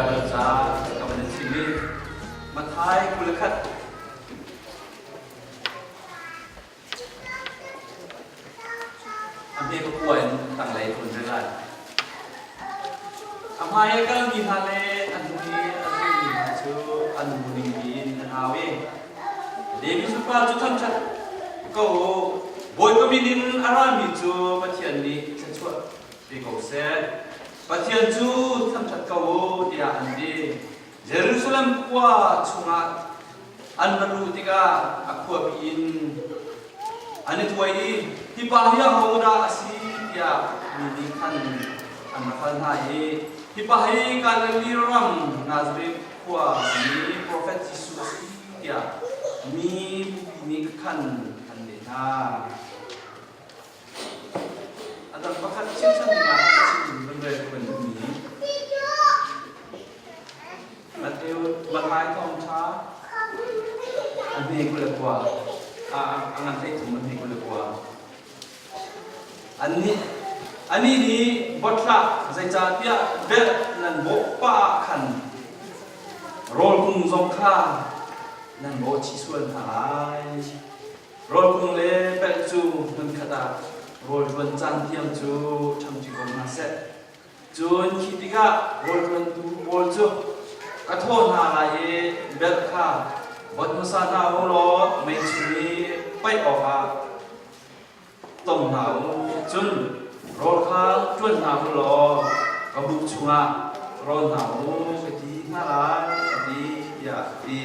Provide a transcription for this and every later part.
Baibal ca ka van in chim i Matthai 21 a hme pakua in tanglei ka vun rel lai. A hmai a kalmi hna le a hnu i a zulmi hna cu an bu ningpi in an au i David fapa cu thangṭhat ko u, Bawipa min in a rami cu Pathian nih thluachuah pe ko seh. Pathian cu thangṭhat ko u, tiah an ti. Jerusalem khua chungah an va luh tikah a khuapi in an i thuai i hi pa hi ahodah a si tiah mi nih khan an rak hal hna i hi pa hi Galilee ram Nazareth khua mi profet Jesuh a si tiah mi bupi nih khan an leh hna. A dang pakhat chimchan dingah a chim in rel kan duhmi Matthew Matthai thawngṭha a hme 29 a ngan 13 a hme 29 Annih anih nih bot hlah zeicahtiah belh nan bawh pah ah khan rawl kung zong kha nan bawh chih sual hna lai. Rawl kung le pelh cu hmunkhat ah rawl ṭuan caan tiang cu ṭhangṭi ko hna seh. Cun khi tikah rawl ṭuantu pawl cu ka thawh hna lai i belh kha bot hmasa hna u law mei chung i paih awkah tom hna u. Cun rawl kha ṭuan hna u law ka buk chungah rawn hna u ka ti hna lai, a ti, tiah a ti.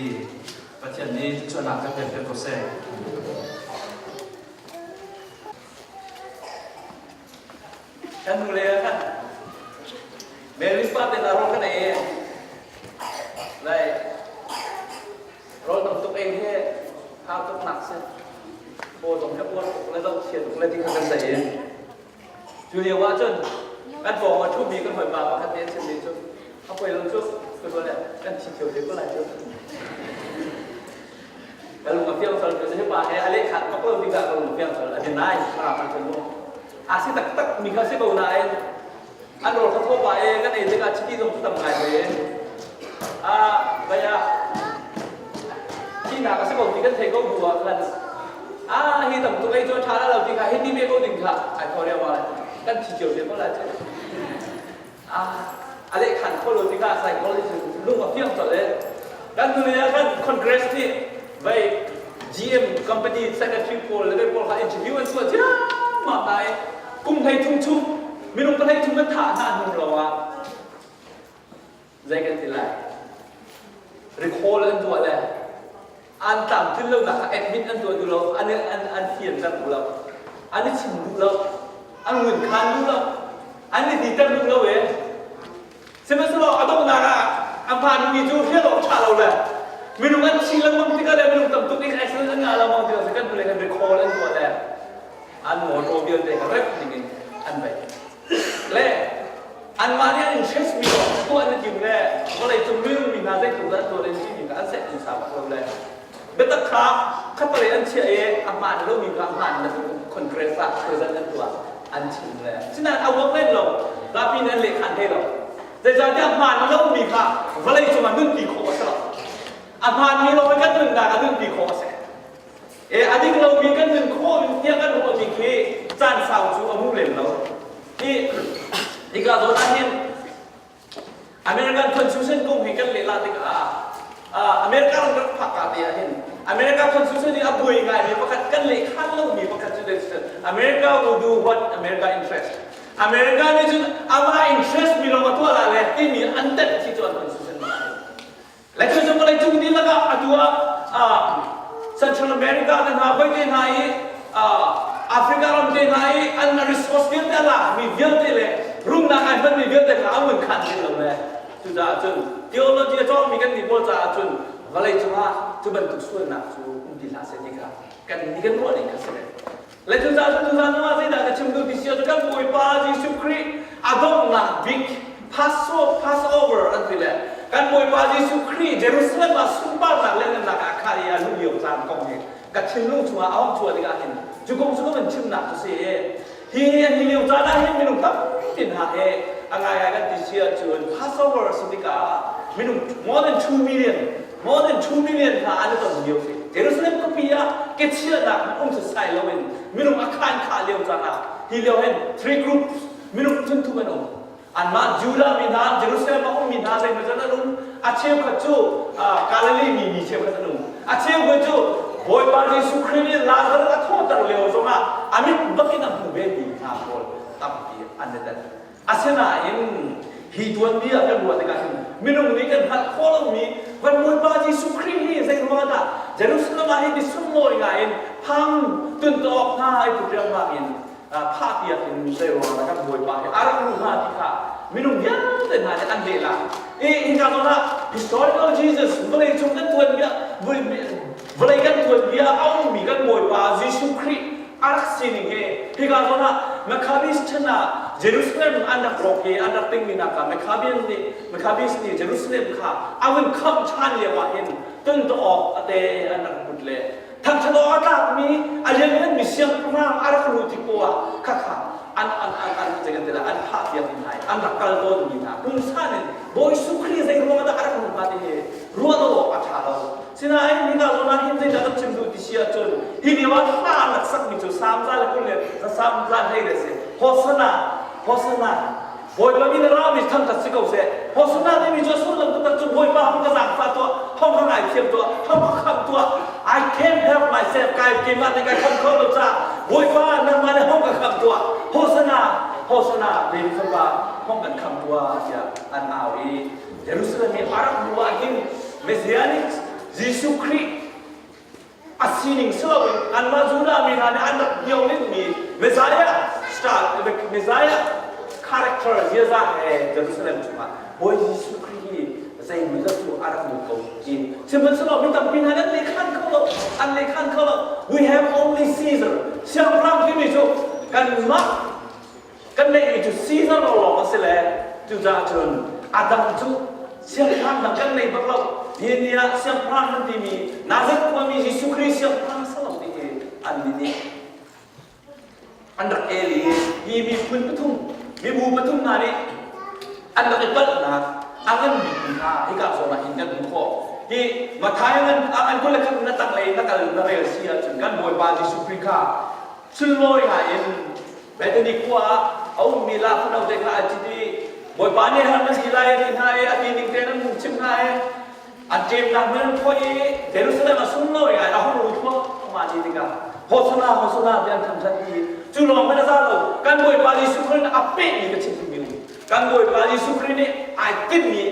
Pathian nih thluachuahnak kan pek piak ko seh. Kan nu le khan Mary pa te na rawl kan ei lai rawl tam tuk ei he ha tuk nak si paw zong he uar tuk le zoh chia tuk le ti kha kan sei cu lio ah cun kan pawng a ṭhumi kan hawipa pakhat nih a chimmi cu a poi lo cu ka ruah le kan thi cio te ko lai cu ka lung a fiang sol cu hi pa he a leh khat bak lo tikah ka lung a fiang sol a ti nai mara pa cu mu a si taktak mi kha si ko nain an rawl kha thaw pa e kan ei tikah chiti zong cu tam ngai ve a baya thihnak a si ko ti kan thei ko bu ah khan a hi tam tuk ei cu a ṭha lo ti kha hi ti ve ko ding kha ai thaw riau ma kan thi cio te ko lai cu a a leh khan kho lo tikah psychologist lung a fiang colh e kan nu ah khan congress nih vai GM company secretary pawl le pawl kha interview an tuah ciammam nain kum 13 chung minung pahlei thum an thah hna hnu lawngah zei kan ti lai recall an tuah le an tlamtlin lonak kha admit an tuah duh lo an an an fianter duh lo an i chim duh lo an ngun khan duh lo an i titer duh lo e sihmanhsehlaw a donghnak ah a hmaanmi cu hrial awk ṭha lo le minung an thi lengmang tikah le minung tam tuk in accident an ngah lengmang tikah kan hnulei kan recall an tuah le an motor vialte kha rep dingin an bei le anmah nih an interest mi lawng tuah an i tim le vawlei cung minung mi hna zeitluk dah an tuah le timi kha an seh an sa bak lo le biatak kha khatalei an chiah i a hmaan lomi kha hmaan na congress ah present an tuah an chim le sinain a work len lo zapi nih an lehkhan hlei lo zeicahtiah hmaan lomi kha vawlei cungah nunpi khawh a si lo a hmaanmi lawng in kan nunnak ah nunpi khawh a si E a ding lomi kan nun khawh tiah kan ruahmi khi caan sau cu a mu lem lo. Hi hika zawn ah hin American Constitution kong hi kan lehlah tikah America ram rak phak ka te ah hin America Constitution hi a buai ngaimi pakhat kan lehkhan lomi pakhat cu America will do what America interest. America nih cun amah interest mi lawng a tuah la le timi an tenh khi cu an Constitution Le cu cu vawleicung dihlak ah atu ah Central America te hna hoi te hna i Africa ram te hna i an resource vialte a lakmi vialte le rumnak ai hmanmi vialte kha an mun khan ding lo le cucaah cun theology a cawngmi kan nih pawl caah cun vawlei cungah cu bantuk sualnak cu um ti hlah seh ti kha kan ni kan ruah ning kha si ve Le cucaah cun tuzaan zongah zeidah ka chim duh ti si ahcun kan Bawipa Jesuh Khrih a donghnak bik Passover an ti le kan Bawipa Jesuh Khrih Jerusalem ah sunparnak le nunnak ah kha i a luh lio caan kong hi ka thinlung chungah a hung chuah tikah hin cu kong cu ka van chimnak cu si i hi hi lio caan ah hin minung tampi hna he A ngaingai kan ti si ahcun Passover a si tikah minung more than 2 million, more than 2 million hna an i ton lio si. Jerusalem khuapi ah kechiahnak hmanh um setsai loin minung a khan khah lio caan ah hi lio hin three groups minung phunthum an um. Anmah Judah mi hna, Jerusalem ah ummi hna zeimawzat an um. A cheukhat cu Galilee mi mi cheukhat an um. A cheukhat cu Bawipa Jesuh Khrih nih Lazarus a thawhter lio zongah a mit bakin a hmu ve mi hna pawl tampi an i tel. Asinain hi tuanbia kan ruah tikah hin minung nih kan hngalh khawh lomi kan Bawipa Jesuh Khrih hi zei ruangah dah Jerusalem ah hi ti sunglawi ngai in phang tuntuawk hna i put riangmang in phahpiak in zei ruangah kan Bawipa hi a rak luh hnga ti kha minung vialte hna nih an leh lai. I hika zawn ah historical Jesus vawlei cung kan tuanbia vawlei kan tuanbia a ummi kan Bawipa Jesuh Khrih a rak sining hi hika zawn ah Maccabees chan ah Jerusalem an rak rawk i an rak tingmi nak ah Maccabean nih Maccabees nih Jerusalem kha a vun khamh ṭhan lio ah hin tuntuawk a te an rak put le thangṭhat awk a tlakmi a liannganmi siangpahrang a rak luh tik poah ah khakha an an an an zei kan ti lai an phah piak hna i an rak kal tawnmi hna pungsan in Bawi Jesuh Khrih zei ruangah dah a rak luh hnga ti hi ruah lo awk a ṭha lo. Sinain hika zawn ah hin zeidah kan chim duh ti si ahcun hi lio ah hla an rak sakmi cu Salm za le 20 le Salm za hlei le si. Hosanna, Hosanna, Bawipa min a rami thangṭhat si ko seh. Hosanna timi cu a sullam taktak cu Bawipa hong ka zaangfah tuah, hong ka ngaithiam tuah, hong ka khamh tuah. I can't help myself, kai keimah nih kai khamh kho lo caah Bawipa nangmah nih hong ka khamh tuah. Hosanna, Hosanna, David fapa hong kan khamh tuah tiah an au i Jerusalem i a rak hnu ah hin Messianic Jesuh Khrih a sining si loin anmah Judah mi hna nih an rak hnionglinmi Messiah star Messiah character ziaza he Jerusalem chungah Bawi Jesuh Khrih hi zeimawzat cu a rak lut ko ti sihmanhsehlaw mi tampi hna an lehkhan kho lo an lehkhan kho lo. We have only Caesar. Siangpahrang timi cu kanmah kan neihmi cu Caesar lawng a si le cucaah cun a dang cu siangpahrang dang kan nei bak lo. Hi ni ah siangpahrang kan timi Nazareth khuami Jesuh Khrih siangpahrang a si lo ti hi an nih an rak el i hi miphun pathum mibu pathum hna nih an rak i palhnak a ngan bikmi kha hika zawn ah hin kan hmuh khawh. Hi Matthai ngan an 23 na tanglei na kal na rel si ahcun kan Bawipa Jesuh Khrih kha sunlawi ngai in Bethany khua ah a ummi laa fano te kha an cit i Bawipa nih har nan ti lai a ti hna i a ti ning tein an hung chimh hna i an ṭemnak hmun an phoih i Jerusalem a sunglawi ngai a hung lut thluahmah ti tikah Hosana Hosana ti an thangṭhat i cu lawng hmanh a za lo. Kan Bawipa Jesuh Khrih nih a pehmi ka chim duhmi um. Kan Bawipa Jesuh Khrih nih ai tinhmi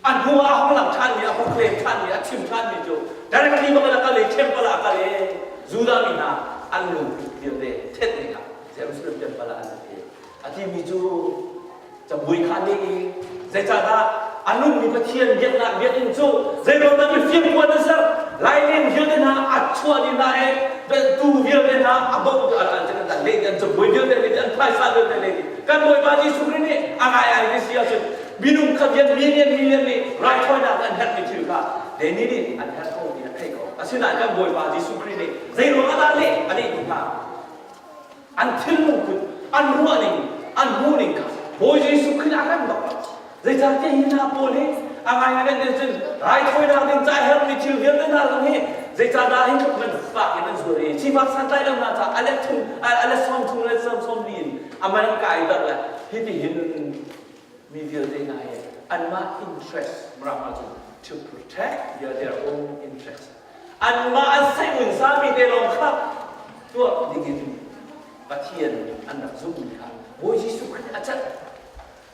a hnu ah a hung lang ṭhanmi a hung claim ṭhanmi a chim ṭhanmi cu directly bak in a kal i temple ah a kal i Judah mi hna an lungput vialte ṭhet ding ah Jerusalem temple ah an i a timi cu cabuai kha nih i zeicahdah a nungmi Pathian biaknak biakinn cu zeiruang dah mifir puan an ser laileng vialte hna a chuah dih hna i tu vialte hna a bauh an leh an cabuai vialte le an phaisa vialte le kan Bawipa Jesuh Khrih nih a ngai ai ti si ahcun minung kha vian million million nih raithawinak an herhmi thil kha Danny nih an herh ko ti a theih ko. Asinain kan Bawipa Jesuh Khrih nih zeiruang ah dah leh a leh duh hnga? An thinlung put, an ruahning, an hmuhning kha Bawi Jesuh Khrih a rem bak lo. Zeicahtiah hi hna pawl hi a ngaingai kan cun raithawinak ding ca herhmi thil vialte hna zong hi zeicahdah hi tluk man fak in an zuar i sifak santlai lo hna ca a let thum a let sawm thum le sawm sawm li in a man an kai dak le hitihin mi vialte hna hi anmah interest Mirang ahcun to protect their, their own interest anmah an saihmun sami te lawng kha tuah dingin Pathian an rak zumhmi kha Bawi Jesuh Khrih a cat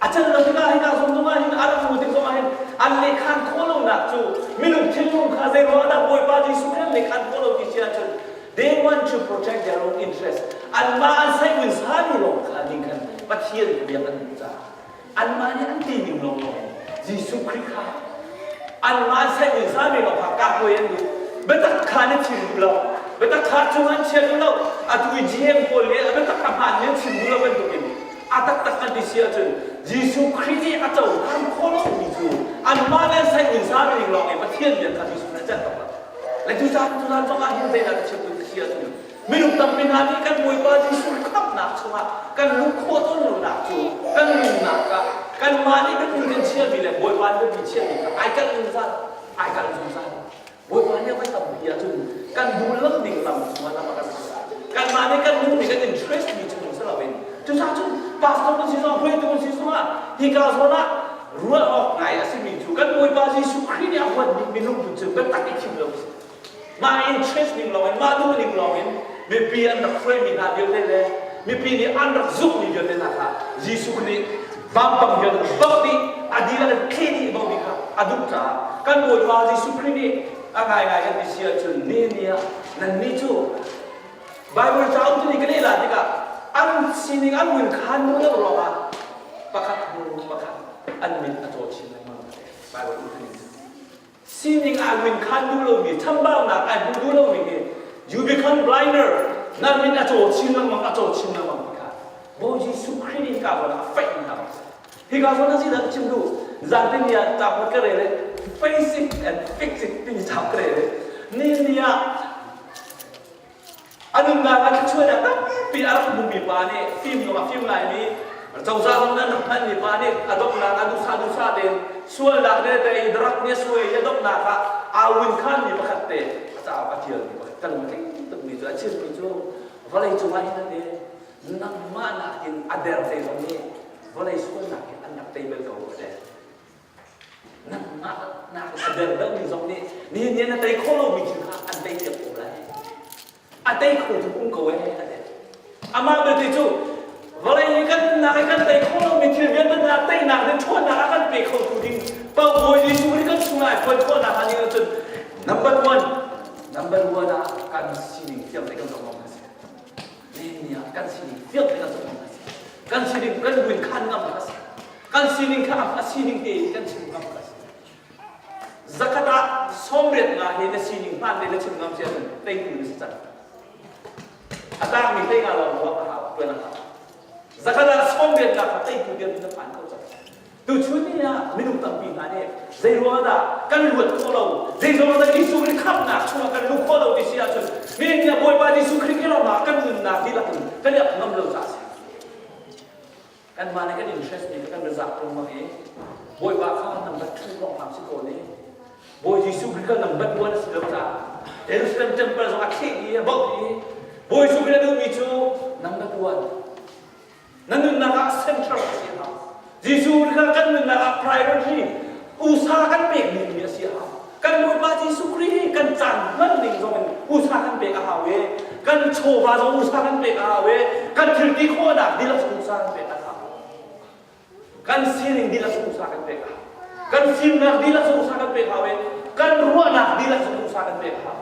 a cat lo tikah hika zong zongah hin a rak hmu tik zongah hin an lehkhan khawh lonak cu minung thinlung kha zei ruangah dah Bawipa Jesuh Khrih an lehkhan khawh lo ti si ahcun they want to protect their own interest anmah an saihmun sami lawng kha ning khan Pathian biak an duh caah anmah nih an ti ning lawnglawng Jesuh Khrih kha anmah an saihmun sami lawng kha kahkuai an duh. Biatak kha na chim duh lo, biatak kha cung an chia duh lo. Atu i GM pawl nih a biatak a hmaan an chim duh lo bantukin a taktak kan ti si ahcun Jesuh Khrih nih a cohlan khawh lomi cu anmah le an saihmun sami ning lawng i Pathian bia kha Jesuh nih a celh bak lo. Le cucaah tuzaan zong ah hin zeidah ka chim duh ti si ahcun. Minung tampi hna nih kan Bawipa Jesuh khamhnak chungah kan luh khawh tawn lonak cu kan nunnak ah kanmah nih biapi kan chiahmi le Bawipa nih biapi chiahmi kha ai kalh zungzal, ai kalh zungzal. Bawipa nih voi tampi ahcun kan duh lo ding lam chungah lam a kan hruai. Kanmah nih kan duhmi kan interest mi chung si loin cucaah cun pastor kan si zongah hruaitu kan si zongah hika zawn ah ruah awk ngai a simi cu kan Bawipa Jesuh Khrih nih a huat bikmi lungput cu biatak i thim lo a si. Mah interest ning lawngin mah duh ning lawngin mipi an rak hruaimi hna vialte le mipi nih an rak zumhmi vialte hna kha Jesuh nih vampang vialte bauh dih a dihlak in thle dih bauh dih kha a duh caah kan Bawipa Jesuh Khrih nih a ngaingai kan ti si ahcun ni ni ah nannih cu Bible cauk tuni ka leh la tikah an sining an mun khan duh lo ruangah pakhat hnu pakhat an mit a caw chin lengmang Bible umtuning sining aa win khan duh lomi chambaunak ai hmu duh lomi hi you become blinder nan mit a caw chin lengmang a caw chin lengmang ti kha Bawi Jesuh Khrih nih hika zawn ah a feih hna hika zawn ah zeidah ka chim duh zantin ni ah cauk ka rel i face it and fix it timi cauk ka rel i ni ni ah A nunnak ah thluachuahnak tampi a rak hmumi pa nih fim zong a fim ngaimi cozah zong an rak hmanmi pa nih a donghnak ah duhsah duhsah tein sualnak le te i drug nih a suai i a donghnak ah aa win khanmi pakhat te a cauk a ṭialmi pakhat kan lungtling tukmi cu a chimmi cu vawlei cungah hin an i nangmah nakin a der te zong nih vawlei sualnak hi an rak tei bal ko a ti. Nangmah nak a der deuhmi zong nih nihin ni na tei khawh lomi thil kha an tei piak ko lai. A tei kho tu um ko ee a ti. Amah belte cu vawlei i kan nunnak i kan tei khawh lomi thil vialte hna teinak le ṭhawnnak a kan pe kho tu ding Bawi Jesuh Khrih kan chungah ai phuan khawhnak hnga ding ahcun number one number one ah kan sining fiang te kan zoh ngam a si. Nihin ni ah kan sining fiang te kan zoh ngam a si. Kan sining kan buin khan ngam a si. Kan sining kha a sining tein kan chim ngam a si. Zakhat ah sawmriat nga hi na sining hmaan te na chim ngam si ahcun teitu na si cang. A tangmi hlei nga lawng ruah a hau, tuan a hau. Zakhat ah sawmriat nga kha teitu dirhmun na phan kho cang. Tuchun ni ah minung tampi hna nih zei ruang dah kan luat khawh lo, zei ruang dah Jesuh Khrih khamhnak chungah kan luh khawh lo ti si ahcun nihin ni ah Bawipa Jesuh Khrih ke lawng ah kan nunnak dihlak in kan i ap ngam lo caah a si. Kanmah nih kan interest mi kan ra zak lengmang i Bawipa kha number two lawng hram si ko ne. Bawi Jesuh Khrih kha number one a si lo caah Jerusalem temple zong a thleh i a bauh i Bawi Jesuh Khrih a duhmi cu number one. Na nunnak ah central a si a hau. Jesuh Khrih kha kan nunnak ah priority usa kan pek mi a si a hau. Kan Bawipa Jesuh Khrih hi kan caan hman ning zong in usa kan pek a hau i kan chawva zong usa kan pek a hau i kan thil ti khawhnak dihlak zong usa kan pek a hau. Kan sining dihlak zong usa kan pek a hau. Kan fimnak dihlak zong usa kan pek a hau i kan ruahnak dihlak zong usa kan pek a hau.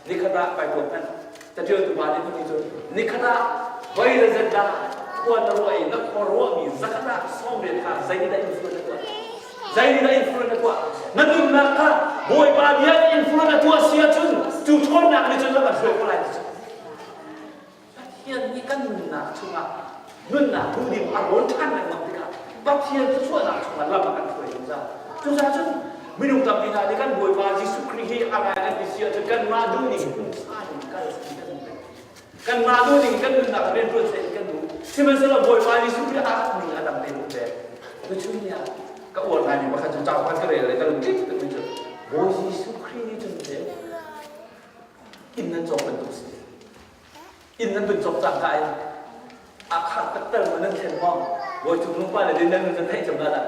Nikhat ah kai tuak hmanh. Catialtu pa nih ti cun nikhat ah voi le zet dah khua na ruah i na khua ruahmi zakhat ah 80 kha zeidah influence na tuah? Zeidah influence na tuah? Na nunnak kha Bawipa bia nih influence na tuah si ahcun cu ṭhawnnak nih cun lam an hruai ko lai ti cu. Pathian nih kan nunnak chungah nunnak duhdim a rawn ṭhan lengmang tikah Pathian thluachuahnak chungah lam a kan hruai zungzal. Cucaah cun minung tampi hna nih kan Bawipa Jesuh Khrih hi a ngai kan ti si ahcun kanmah duhning pumsa in kal si kan duh. Kanmah duhning kan nunnak rian ṭuan seh kan duh. Sihmanhsehlaw Bawipa Jesuh Khrih a rak ning a dang te tuk ve. Tuchun ni ah ka uar ngaimi pakhat cu cauk ka rel le ka lungtling tukmi cu Bawi Jesuh Khrih nih cun inn nan cawk bantuk si. Inn nan vun cawk cangka in a khak takter maw nan thlen maw bawi cung nungpa le din nan nun nan theih cem la dah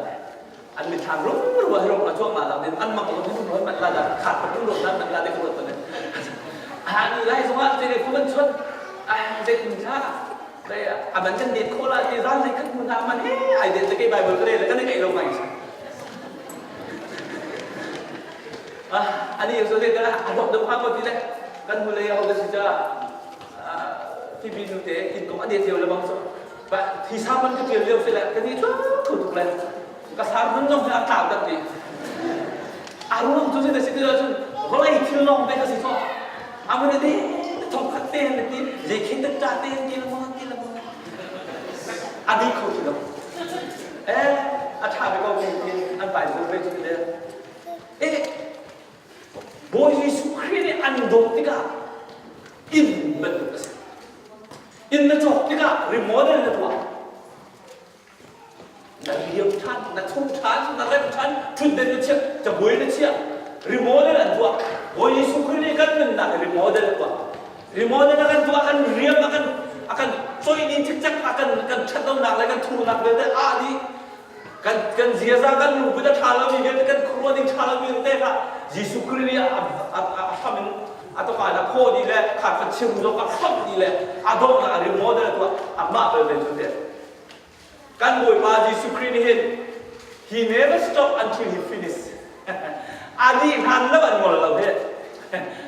an mitthlam rum rum ah rum a chuak ma lang din an mang lo hin rum man la dah khak tak rum nan man la de ko to ne a ni lai zong ah te le khu man chun a zei kum tha dai a man kan det kho la ti zan zei khat mun ha man he ai det te ke bible ka le kan kai lo mai Ani so zei dah a dok deuh hnga maw ti le kan hnulei a ho da si ca Phoebe nu te inn kong a det lio le bang so ba thi sa man ka tial lio se le ka ni thu thu tuk le ka sar nun zong hi a tlau tak ti a ruang cu zei da si ti cun vawlei thil lawng te ka si so amun de thong khat te han ti zei khin ta te han ti le mo ti le mo a di kho ti lo eh a tha be ko ti an pai zo ve cu le Eh, Bawi Jesuh Khrih nih an dawt tikah inn bantuk a si. tikah remodel na tuah. Na riam ṭhan, na chung ṭhan, na rem ṭhan, ṭhutden na chiah, cabuai na chiah. Remodel an tuah. Bawi Jesuh Khrih nih kan nunnak hi remodel a tuah. Remodel a kan tuah, kan riam a kan a kan coih dih cikcek, a kan kan ṭhatlonak le kan thurnak vialte ah dih. Kan kan ziaza kan lungput a ṭha lomi vialte kan khuaruah ding ṭha lomi vialte kha Jesuh Khrih nih a a a hram in a tawka in a khaw dih le kha kha chim zong a hramh dih le a donghnak a remodel a tuah amah belte cu te Kan Bawipa Jesuh Khrih nih hin he never stop until he finish. A dih hlan lo an ngol lo he.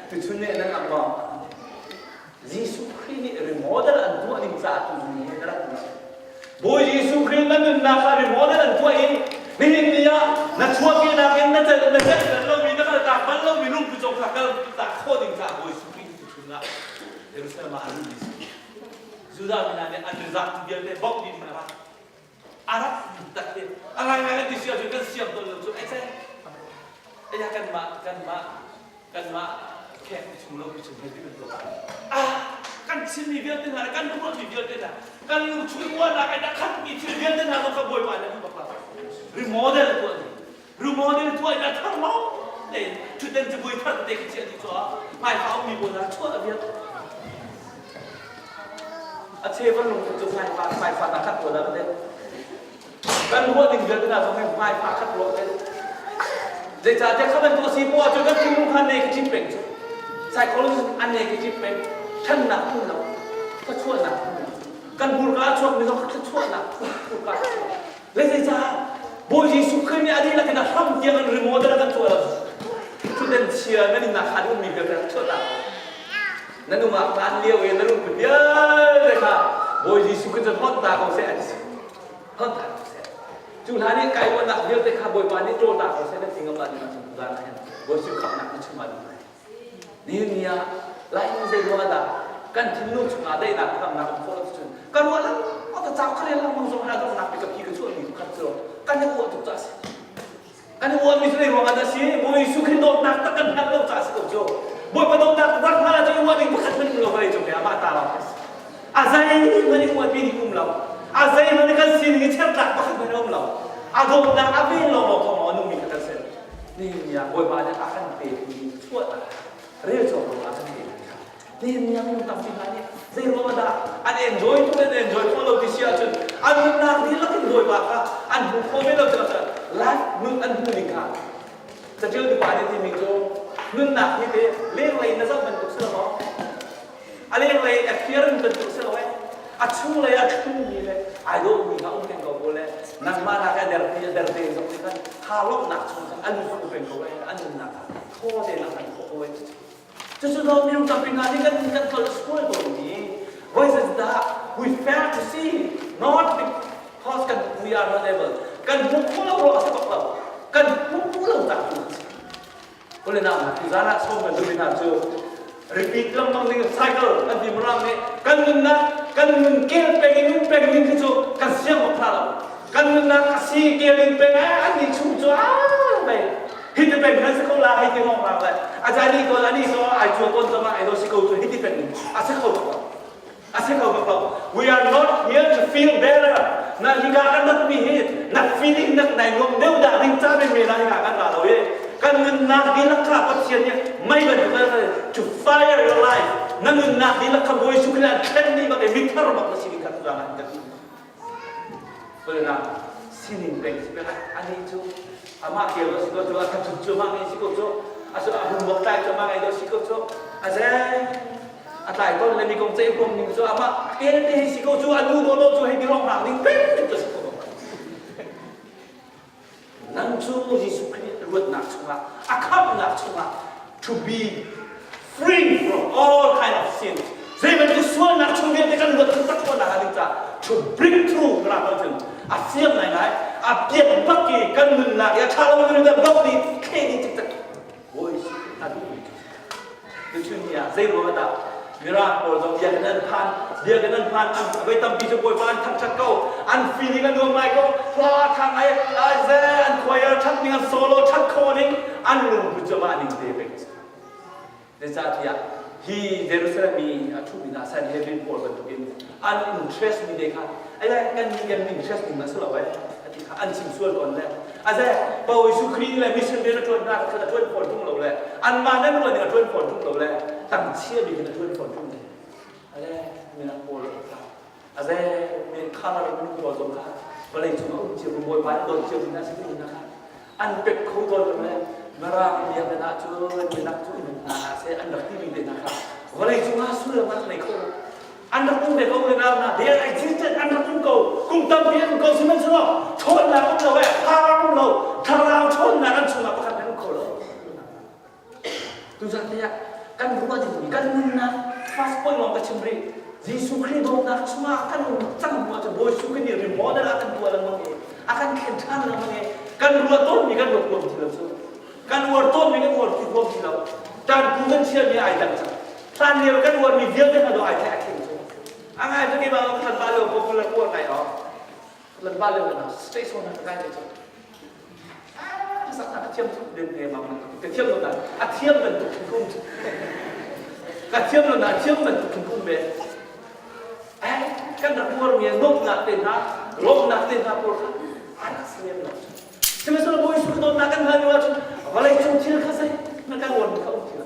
Tuchun nih nan am maw? Jesuh Khrih nih remodel an tuah ding caah tu ni hi na rak si. Bawi Jesuh Khrih na nunnak kha remodel an tuah i nihin ni ah na chuahkehnak in na celh na celh bal lomi na kaltak bal lomi lungput zong kha kal tak khawh ding caah Bawi Jesuh Khrih tuchun ah Jerusalem ah a lut mi si. Judah mi hna nih an rizak vialte bawmh dih ding a rak a rak tak te a ngaingai kan ti si ahcun kan siang tawn lo cu ai aya kanmah kanmah kanmah khek chung lo chung he ti bantuk ah kan chimmi vialte hna le kan ruahmi vialte hna kan lungchung uarnak in a khatmi thil vialte hna zong kha Bawipa nih a duh bak lo remodel tuah ding Remodel tuah in a thar lawng tein ṭhutdan cabuai thar te khi chiah dih cu ah hmaifa ummi pawl hna chuah a vial. A chevan lungput cu hmaifa hmaifa na khat ruah dah te. Kan ruah ding vialte hna zong hi hmaifa khat ruah te. Zeicahtiah kha bantuk a si poah cu kan thinlung kha negative peng cu. Psychologist an negative peng. Ṭhannak um lo. Thluachuahnak um lo. Kan hmurka a chuakmi zong kha thluachuahnak hmurka a chuak. Le zeicah Bawi Jesuh Khrih nih a dihlak in a hram tiang in remodel a kan tuah lo. Thutden chia nan innah khan ummi vialte rak chuah ta. Na nungak hlan lio i na lungput vialte kha Bawi Jesuh Khrih cu hlonh ta ko seh a ti si. Hlonh ta ko seh. Cu hlan i kai uannak vialte kha Bawipa nih ṭawl ta ko seh na ti ngam ah ding ahcun zan ah hin Bawi Jesuh khamhnak na chim ah ding lai. Nihin ni ah Laimi zei ruang ah dah kan thinlung chungah daihnak hnamnak um khawh lo cun ka ruah lengmang ta cau ka rel lengmang zong ah donghnak bik ka phi ka chuahmi pakhat cu kan i uah tuk caah a si. Kan i uahmi cu zei ruang ah dah a si? Bawi Jesuh Khrih dawtnak tak kan hngalh lo caah a si ko cu. Bawipa dawtnak tak hngalh ahcun i uah ding pakhat hmanh um lo vawlei cung hi amah ta lawng a si. A zeihmanh i uahpi ding um lo. A zeihmanh i kan sining i chertlak pakhat hmanh a um lo. A dawtnak a vel lawnglawng thawng lawng a nungmi kha kan si. Nihin ni ah Bawipa nih a kan pekmi chuahnak rel cawk lo a kan pek kha nihin ni ah minung tampi hna nih zei ruang ah dah an enjoy tuk an enjoy khawh lo ti si ahcun an nunnak dihlak in Bawipa kha an hmu khawh ve lo tikah cun life nun an hmuh ning kha catial tupa nih timi cu nunnak hi te lenglei na zoh bantuk si lo maw A lenglei appearance bantuk si lo eh. A chunglei a thlummi le ai dawhmi kha um peng ko ko le nangmah nak a derpi a derte zong nih khan tha lawmhnak chung khan an hmu peng ko eh an nunnak kha thaw tein a hman khawh ko eh. Cucu no minung tampi hna nih kan kan tlolh sual tawnmi voi zeizdah we fail to see not because kan we are not able kan hmuh khawh lo ruang a si bak lo kan hmuh lo tak tu a si Kulinak tuzan ah sawm kan duhmi hna cu repeat lengmang ding cycle kan ti mirang nih kan nunnak kan nun kel peng in nun peng ding khi cu kan siang bak hna lo kan nunnak a si kel in peng ah an nih chung cu ah mei hi ti peng kan si ko la hei ti ngong rang le a ja ni ko ani so ai chua kon zama ai do si ko cu hi ti peng a si kho bak lo A si kho bak lo. We are not here to feel better. Na hika kan rat mi hi na feeling nak nai nuam deuh dah ding ca men men ah hika kan ra lo i kan nunnak dihlak kha Pathian nih mei bantuk to fire your life. Na nunnak dihlak kha Bawi Jesuh Khrih an thlen dih bak i mithar bak na si ding kha tuzaan ah kan Kulnak sining peng si peng ani cu amah kel si ko cu a thachut cu amah ngei si ko cu a su a hum bok tlai cu amah ngei do si ko cu a zeng a tlai ton le mi kong ceih huam ning cu amah kel te hi si ko cu a nu do lo cu hei ti rong rak ding peng cu si ko Nang cu Jesuh Khrih luatnak chungah, a khamhnak chungah to be free from all kind of sin. Zei bantuk sualnak chung vialte kan luat taktak khawhnak a ding caah to break through ka rak cun a fiang ngaingai a piak bak i kan nunnak i a ṭha lo mi bak nih thle dih cikcek Bawi a duhmi cu Tuchun ni ah zei ruang dah Mirang pawl zong biakinn an phan biakinn an phan an voi tampi cu Bawipa an thangṭhat ko an feeling a nuam ngai ko hla thang ai ai ze an choir ṭhat ning an solo ṭhat khawh ning an lungput cu mah ning te pek zeicahtiah. Hi Jerusalem i a ṭhumi hna Sanhedrin pawl bantukin an interest mi te kha ai kan kan interest ning a si lo eh ati kha an chim sual tawn le aze Bawi Jesuh Khrih le mission rian a ṭuan hna kha a ṭuan fawn ṭung lo le anmah nan ruah ning a ṭuan fawn ṭung lo le tangchia bik in a ṭuan fawn ṭung le ale minak pawl kha aze mi khalar minung pawl zong kha vawlei cung a um cio Bawipa nih dawt cio mi hna si hna kha an pek kho tawn lo le Mirang biakinn ah cun minak cu in hna hna seh an rak timi te hna kha vawlei cungah sullam an nei kho lo an rak um ve ko le nau na they are existed an rak um ko kum tampi an um ko sihmanhsehlaw ṭhawnnak um lo eh power um lo thlarau ṭhawnnak an chungah pakhat an um kho lo Tuzan te ah kan ruah dingmi kan nunnak first point lawng ka chim rih. Jesuh Khrih dawtnak chungah kan um cang hnu ahcun Bawi Jesuh Khrih nih remodel a kan tuah lengmang i a kan thlen ṭhan lengmang i kan ruah tawnmi kan ruat huam ti lo cu. Kan uar tawnmi kan uar ti huam ti lo. Ṭanpu kan chiami ai dang cang. Hlan lio kan uarmi vialte hna dawh ai thleh a thleng cu. A ngai cu keimah kan ba lio popular uar ngai awk. Lan ba lio na stage on na kai cu. Sak ka thiam tuk den te mang ka thiam lo na a thiam bantuk khin kum ka thiam lo na a thiam bantuk khin kum ve ai kan rak uar mi nuamhnak te hna lawmhnak te hna pawl kha a rak si lem lo sihmanhsehlaw Bawi Jesuh dawtnak kan hngal lio ahcun vawlei cung thil kha zei na kan uar mi kha um ti lo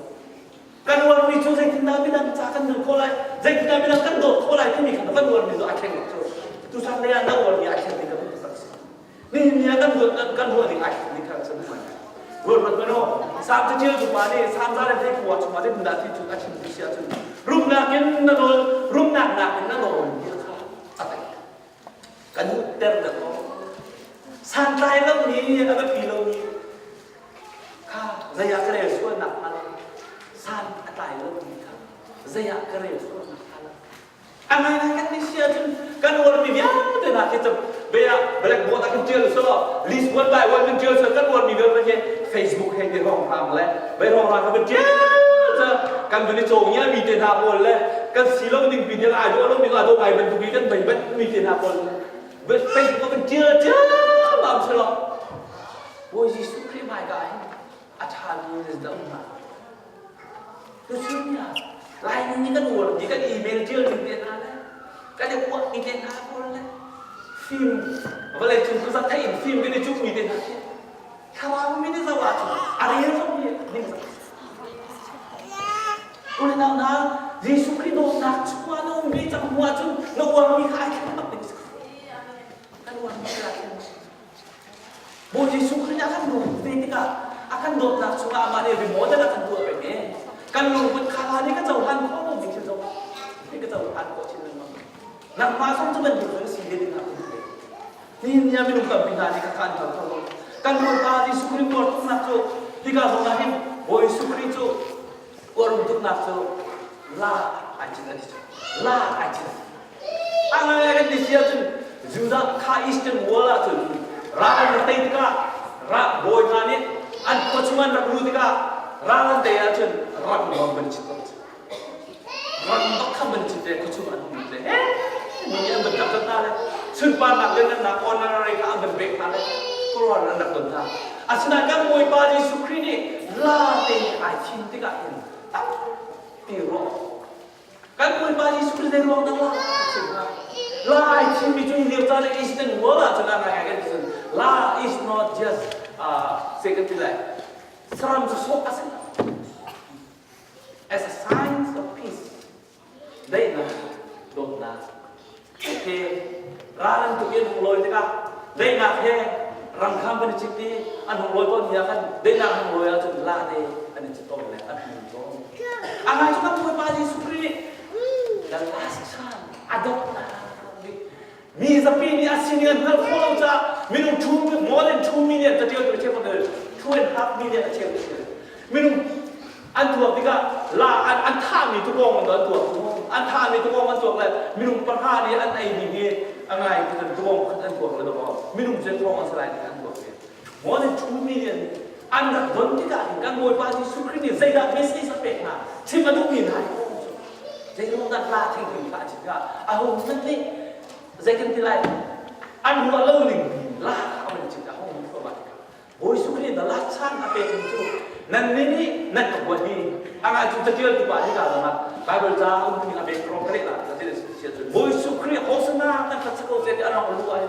kan uarmi cu zeitindah midang ca kan nun khawh lai zeitindah midang kan dawt khawh lai timi kha kan uarmi cu a thleng lo cu tuchan lei ah na uarmi a thlen ding ka hmuh tak si nihin ni ah kan ruat kan ruah ding ai thlen ding kha kan hmuh ruat ruat mano Salm caṭial tu pa nih Salm za le hlei khua chungah zeitindah ti cu a chim tu si ahcun rumnak in na nawl rumnak nakin na nawl bia kha a tei kan ter dah ko santlai lomi a biapi lomi kha zei ah ka rel sualnak hnga lo san a tlai lomi kha zei ah ka rel sualnak hnga lo a ngaingai kan ti si ahcun kan uarmi vialte hna khi cu bia blackboard ah kan ṭial so list one by one kan ṭial so kan uarmi vialte khi Facebook he ti hrawng hram le bei hrawng hram kan ṭial cu kan vun i cawngia mi te hna pawl le kan si lo ning pi tiang ai dawh lo ning a dawh ngai bantuk i kan bei bat mi te hna pawl Facebook ah kan ṭial ciammam si lo Bawi Jesuh Khrih hmaika ah hin a ṭhami na um hna. Tuchun ah Laimi nih kan uar mi kan email ṭial ning te hna le kan i uah mi te hna pawl le fim vawlei cung khuazak theih in fim kan i cuh mi te hna khi thlarau mi nih zoh ahcun a rel zong hi ning zak U le nau hna, Jesuh Khrih dawtnak chungah na um ve cang hnu ahcun na uarmi kha ai thleng bak ding si. Kan uarmi kha ai thleng bak. Bawi Jesuh Khrih nih a kan dawt ve tikah a kan dawtnak chungah amah nih remodel a kan tuah peng i kan lungput kha la nih ka cohlan khawh lomi thil zong nih ka cohlan khawh chin lengmang. Nangmah zong cu bantuk cu na si ve ding ah ka duh ve. Nihin ni ah minung tampi hna nih kha an hngal kho lo. Kan Bawipa Jesuh Khrih uar tuknak cu hika zong ah hin Bawi Jesuh Khrih cu uar um tuknak cu la ai cin an ti cu. La ai cin. A ngai kan ti si ahcun Judah kha Eastern Wall ahcun ral an rak tei tikah ra bawi hna nih an khua chung an rak luh tikah ral an tei ahcun ram lawng van chit bak ram bak kha van chit le khua chung an lut le mi nih an van kap hna le sunparnak le nannak honorary kha an van pek hna le khuaruahhar an rak don hna asinain kan Bawipa Jesuh Khrih nih la te ai thim tikah hin tampi ruah Kan Bawipa Jesuh Khrih zei ruang dah la a chim hnga? La ai chimmi cu hi lio caan ah Eastern world ah cun a ngai ngai kan ti cun la is not just uh, sei kan ti lai saram cu sawh a si as a sign of peace daihnak dawtnak he ral an tuk i an hung lawi tikah daihnak he rangkham kan i cit i an hung lawi tawn mi ah khan daihnak hung lawi ahcun la te an i cit tawn le an hung tawn. A ngai cu kan Bawipa Jesuh Khrih nih the last chance a donghnak bik mi zapi nih a sining an hngalh khawh lo caah minung two more than 2 million catial tu cheu 2.5 million a cheu minung an tuak tikah la an, an thahmi tukawng an tuak an thahmi tukawng an tuak le minung pahra nih an ei ding hi a ngai ti kan tukawng khat an tuak le dawh minung cu thong an si lai ti an tuak ve more than 2 million an rak don tikah hin kan Bawipa Jesuh Khrih nih zeidah message a pek hna chim a duhmi hna zeiruang dah la thing thing kha a chim tikah a ho hmanh nih zei kan ti lai an ruah lo ning la kha a van chim a hong thluahmah tikah Bawi Jesuh Khrih the last chance a pekmi cu. Nan nih nih nan ka huat hi. A ngai cu catial tu pa hi ka zong ah Bible ca um ning a bek rom ka leh la ka ti sia cun Bawi Jesuh Khrih Hosanna nan ka chako se ti an rong lu ai.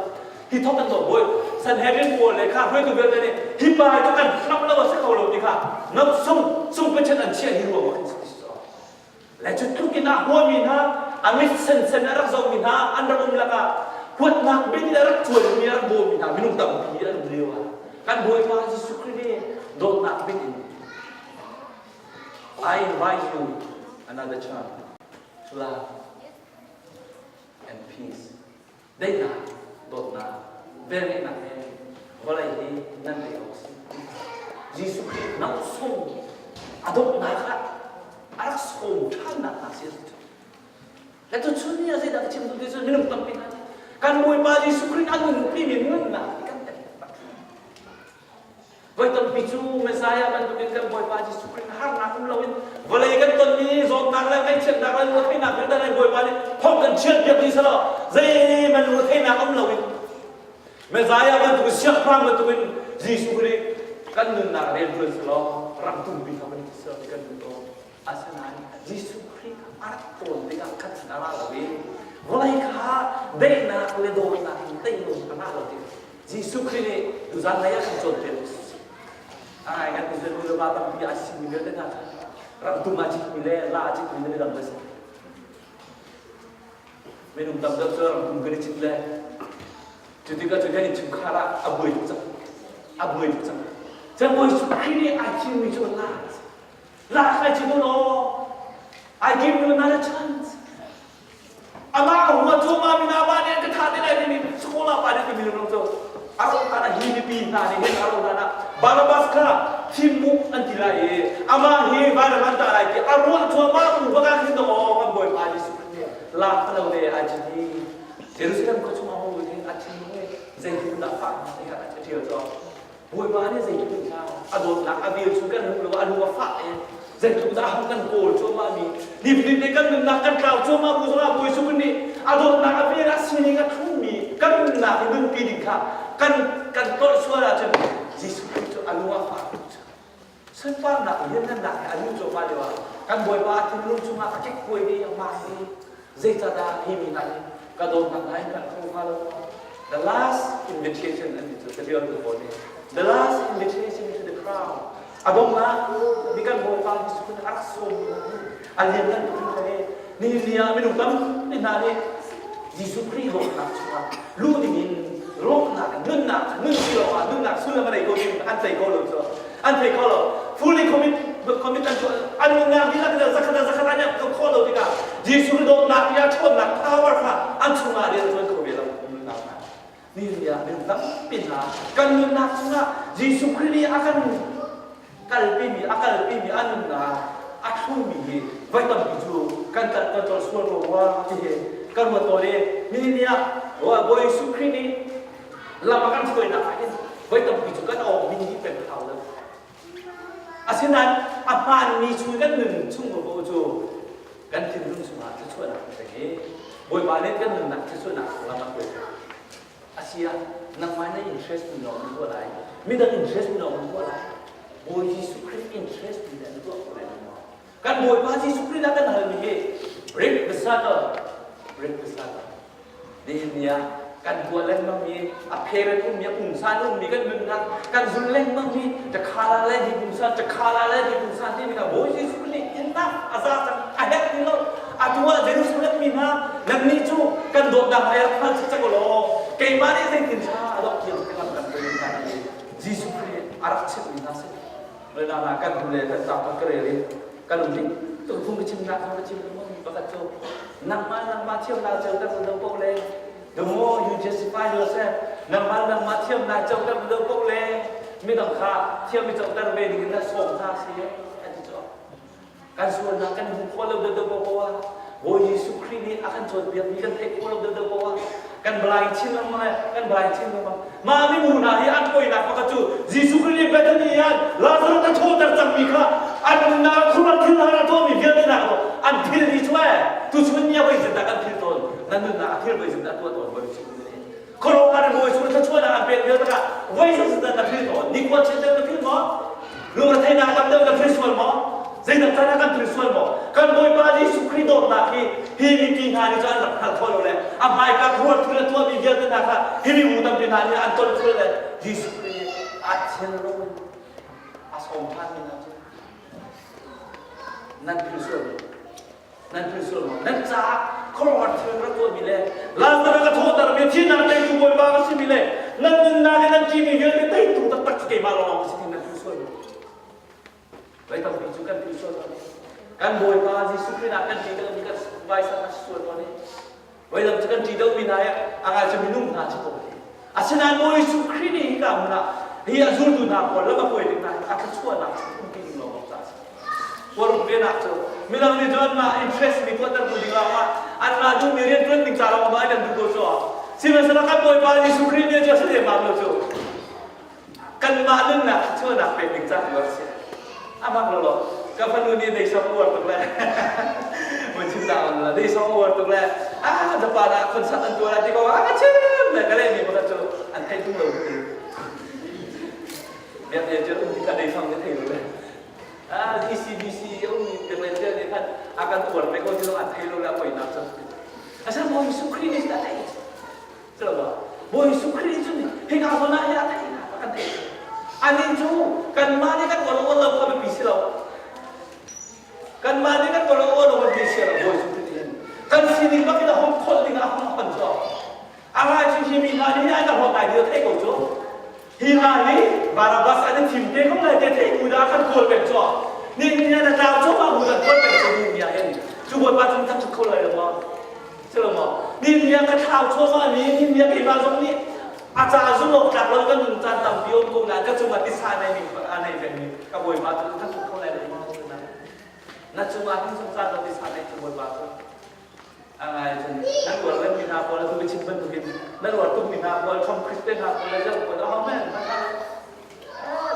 Hi thok kan to bawi Sanhedrin pawl le kha hruaitu vialte nih hi pa hi cu kan hlam lo a si kho lo ti kha no sung sung pathian an chiah hi ruang ah khin si Le cu tluk in a huami hna, a mit sensen a rak zohmi hna an rak um lakah huatnak bit in a rak cuanmi, a rak bawmi hna minung tampi an um lio ah kan Bawipa Jesuh Khrih nih dawtnak bit in I invite you another chance to love and peace. Daihnak, dawtnak, velngeihnak he vawlei hi nan tei awk a si. Jesuh Khrih nauhsung a donghnak ah a rak sawm ṭhannak hna si a si. Le tuchun ni ah zeidah ka chim duh ti cu minung tampi hna nih kan Bawipa Jesuh Khrih a nunpi mi nunnak hi kan tel bak. Voi tampi cu Messiah bantukin kan Bawipa Jesuh Khrih harnak um loin vawlei kan tonmi zawtnak le ngaihchiatnak le lungretheihnak vialte le Bawipa nih thong kan chiatpiak dih selaw zeihmanh lungretheihnak um loin Messiah bantukin siangpahrang bantukin Jesuh Khrih kan nunnak rian ṭuan selaw ram tumpi kha kan ti kan duh ko. Asinain Jesuh Khrih a rak tawn tikah khat a ra lo i vawlei kha daihnak le dawtnak in tei lo a ngah lo tikah Jesuh Khrih nih tuzan lei ah kan cawnpiak. A ngai kan Israel nu le va tampi a simi vialte hna kha ramtum a citmi le la a citmi le midang le si. Minung tam deuh cu ramtum kan i cit le cu tikah cu kan innchungkhar ah a buai tuk cang. A buai tuk cang. Cang Bawi Jesuh Khrih nih ai thimmi cu la a si. La kai cit u law I give you another chance. Amah a hua cu ma mina ba nih an ka thah te lai timi Sekolah pa nih timi lung cu a ro hlan ah hi mipi hna nih hin a ro hlan ah Barnabas kha thim mu an ti lai i amah hi vanram an tah lai ti a ruah cuahmah bu bak ah khin aw kan Bawipa Jesuh Khrih nih lak ka lo le ai cit i Jerusalem khua chungah ho hin a thinlung hi zeitluk dah fah ti kha a ṭial cu Bawipa nih zeitluk in dah a dawtnak a vel chung kan hmuh lo a lung a fah i zeitluk dah a kan kawl cuahmah mi nifatin te kan nunnak kan tlau cuahmah bu zongah Bawi Jesuh nih a dawtnak a vel a sining a thlummi kan nunnak hi nunpi ding kha kan kan tolh sual ahcun Jesuh Khrih cu a lung a fah tuk cu sunparnak lianngannak he a luh cuahmah lio ah kan Bawipa a thinlung chungah a kekkuai ve a hmaan i Zeicahdah hi mi hna hi ka dawtnak hna in kan kho hnga lo? The last invitation an ti cu catial tu pawl nih the last invitation to the crown a donghnak mi kan Bawipa Jesuh Khrih a rak sawm a lianngan tuk hringhran i nihin ni ah minung tampi hna nih Jesuh Khrih dawtnak chungah luh dingin rawknak nunnak nun si lawngah nunnak sullam a nei ko ding an thei kho lo cu an thei kho lo fully commit commit an tuah an nunnak dihlak in zakhat zakhat an iap khawh lo tikah Jesuh dawtnak i a ṭhawnnak power kha an chungah rian a ṭuan kho ve lo nunnak hna ni ni ah minung tampi hna kan nunnak chungah Jesuh Khrih nih a kan kalpimi a kalpimi a nunnak a thlumi hi voi tampi cu kan kal kan ṭol sual ko rua ti hi kan ruat tawn i nihin ni ah Bawi Jesuh Khrih nih lam a kan hruainak ah hin voi tampi cu kan awk min dih peng hau lo. Asinain a hmaanmi chung kan nun chung ko cu kan thinlung chungah thluachuahnak kan pek i Bawipa nih kan nunnak thluachuahnak lam a hruai. Asia nangmah na interest mi lawng na tuah lai. Midang interest mi lawng na tuah lai. Bawi Jesuh Khrih interest mi na tuah ko lai maw? Kan Bawipa Jesuh Khrih dah kan halmi hi break the cycle, break the cycle. Nihin ni ah kan tuah lengmang mi a phe ummi a pungsan ummi kan nunnak kan zul lengmang mi takhala le di pungsan takhala le di pungsan timi kha Bawi Jesuh nih innak a za cang a herh ti lo atu ah Jerusalem mi hna nannih cu kan dawtnak ai rak hngal cak law keimah nih zeitin ṭha a dawh tiang ka lam kan hruai hna ti Jesuh Khrih a rak chimhmi hna si Lana kan hmu le kan tlak ka rel i kan um ding tu phung ka chimnak ka chim lengmang pakhat cu nangmah nangmah thiamnak ceuter lo paoh le the more you justify yourself nangmah nangmah thiamnak ceuter lo paoh le midang kha thiam i coter ve ding in na sawm hna si an ti cu kan sualnak kan hmu khawh lo deuhdeuh paoh ah Bawi Jesuh Khrih nih a kan cawnpiakmi kan theih khawh lo deuhdeuh paoh ah kan blind chin lengmang le kan blind chin lengmang mah mibu hna hi an poinak pakhat cu Jesuh Khrih nih Bethany ah Lazarus a thawhter cangmi kha an nunnak khuaruah thil har a tuahmi vialte hna kha an phil dih cu eh tuchun ni ah voi zindah kan phil tawn nan nunnak a thil voi zindah tuah tawn voi chim khuaruahhar in Bawi Jesuh thluachuahnak an pek vial takah voi zindah na phil tawn nikhua chiat na phil maw? Lungretheihnak tam deuh kan thil sual maw? Zeidah can ah kan thil sual maw? Kan Bawipa Jesuh Khrih dawtnak hi hi mipi hna nih cun an rak hngal kho lo le a hmaika khuaruah thil a tuahmi vialte hna kha hi mibu tampi hna nih an ton thul le Jesuh Khrih nih a thinlung a sawm ṭhanmi hna cu nan thil sual Nan thil sual maw? Nan caah khuaruahhar thil ka rak tuahmi le Lazarus ka thawhtermi thihnak teitu Bawipa ka simi le nan nunnak i nan ṭihmi vialte teitu taktak cu keimah lawng ka si ti nan thil sual maw? Voi tampi cu kan thil sual tawn Kan Bawipa Jesuh Khrih nak kan ṭih deuhmi kan vaisa kan sual tawn i Voidang cu kan ṭih deuhmi hna hi a ngai cu minung hna cu ko Asinain Bawi Jesuh Khrih nih hika hmun ah hi a zultu hna pawl lam a hruai tik hna a thluachuahnak cu umpi ding lawng caah a si. Kuaruk venak cu midang nih cun anmah interest mi tuahter tu ding lawng ah anmah duhmi rianṭuan ding ca lawng ah an duh ko cu. Sihmanhsehlaw kan Bawipa Jesuh Khrih nih cu a si lehmang lo cu. Kanmah nunnak thluachuahnak pek ding ca tu a si. A mak lo lo. Ka fanu nih deisong uar tuk le mun chim ta on la deisong uar tuk le ah Japan ah concert an tuah lai ti ko ah ka chim le ka leh mi pakhat cu an thei tung lo ti. Biak ne cu um tikah deisong ne thei lo le. Ah ECBC um biak le tia nih khan a kan uar pe ko ti lo an thei lo le a poinak cu. Asal Bawi Jesuh Khrih nih a thei. Bawi Jesuh Khrih cu hika zawn ah hin a theih a kan theih. Anih cu kanmah nih kan uar uar lo kha biapi si lo. Kanmah nih kan uar uar lo biapi si lo Bawi Jesuh Khrih nih hin. Kan sining bak in a hung kholh ding ah a hung hon cu. A ngai cu hi mi hna nih an ka hlawt lai ti thei ko cu. Hi hna hi Barabbas an i thim te ko lai te thei bu dah kan kawl peng cu. Ni ni na tlau cu ma bu kan kawl peng cu ni ah hin cu Bawipa cu tak kho lai lo maw? Silo maw? Nin ka thlau chuahmah mi nin keimah zong nih a ca zumh awk tlak lo kan nun caan tampi um ko nain ka cungah tisa nei ning a nei pengmi ka Bawipa cu ka tluk kho lai lo maw na cungah hin zungzal lo tisa nei cu Bawipa cu a ngai cun nan uar len mi hna pawl tu biachim bantukin nan uar tuk mi hna pawl Tom Christian hna pawl le zong pawl aho men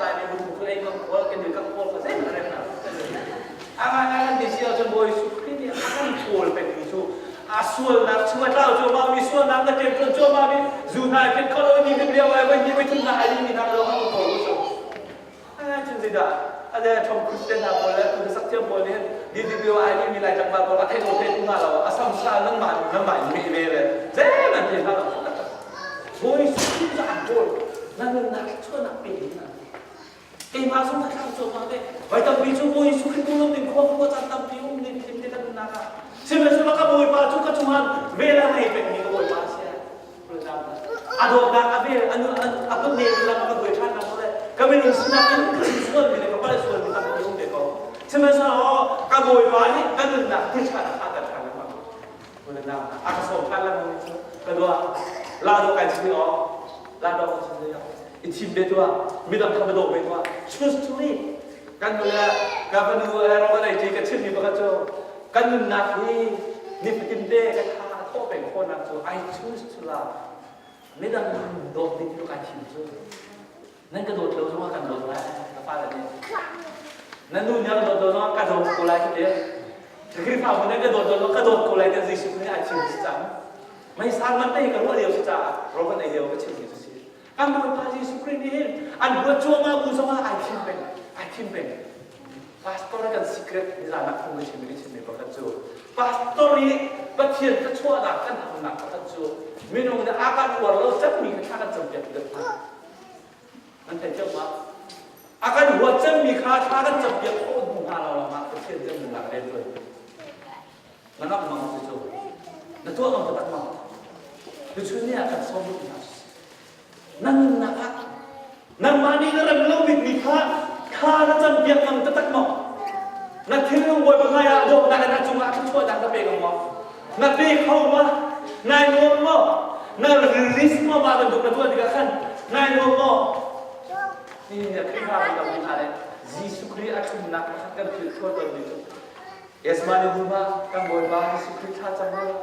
Laimi bu cu ei kan kawl kan kan kawl kha zei rem na a ngai ngai kan ti si ahcun Bawi Jesuh Khrih nih a kan kawl pengmi cu a sualnak chung a tlau cuahmah mi sualnak na ṭemṭuan cuahmah mi zu hna khin kholo ni lim lio ai voi hnih voi thum hna ai mi hna lawng an kawl cu a cun zeidah a le Tom Christian hna pawl le tu sak thiam pawl nih DW ai mi lai tlangval pawl ka thei lo thei tu hna lo a samsa nangmah nangmah in meh ve le zei nan thei hna lo Bawi Jesuh cu an kawl na nunnak thluachuahnak pe ding na keimah zong ka thlau cuahmah ve voi tampi cu Bawi Jesuh Khrih tu ding khua khua caan tampi um ning thim te kan nunnak ah sihmanhsehlaw ka Bawipa cu ka cungah vel a ngei pengmi ka Bawipa a si a dawtnak a vel a kut ne lam a ka hruai ṭhan nak le ka minung sinak in ka sualmi le ka palh sualmi tampi um ve ko sihmanhsehlaw ka Bawipa nih ka nunnak thil ṭha a ka ṭhan lengmang a ka sawm ṭhan lengmang cu ka dua la dawh kai chim aw la dawh kai chim i thim ve tuah midang kha va dawh ve tuah choose to live kan nu le ka fanu he ro kan ei ṭi ka chimmi pakhat cu kan nunnak hi nifatin te ka tha a thawh peng khawhnak cu I choose to love midang dawt ding cu kai thim cu Nan ka dawt lo zongah kan dawt lai ka fale nih. Na nu nih a ka dawt lo zongah ka dawt ko lai ti. Khrihfabu nih ka dawt lo zongah ka dawt ko lai ti Jesuh nih a chim si cang. Meisang man te ka ruah lio si caah ro kan ei lio ka chim mi cu si. Kan Bawipa Jesuh Khrih nih hin an huat cuahmah bu zongah ai thim peng, ai thim peng. Pastor kan secret nizan ah phung ka chim ka chimmi pakhat cu pastor i Pathian thluachuahnak kan hamnak pakhat cu minung nih a kan uar lo cemmi kha thla kan campiak deuh Nan theih cio ma? A kan huat cemmi kha thla kan campiak khawh hnu hna lo lawngah Pathian cu nunnak rian ṭuan. Na ngamh mang cu cu. Na tuah ngam taktak ma? Tuchun ni ah kan sawm duh hna. Na nunnak ah nangmah nih na rem lo bikmi kha thla na campiak ngam taktak maw? Na thinlung Bawipa hmai ah dawtnak in a cungah thluachuahnak na pe ngam maw? Na pe kho ma? Nai nuam maw? Na release maw mah bantuk na tuah tikah khan nai nuam maw? Ni ni Khrihfabu tampi hna le Jesuh Khrih a ṭhumnak pakhat kan philh thlual tawnmi cu Yesmani hnu ah kan Bawipa Jesuh Khrih thla cam lo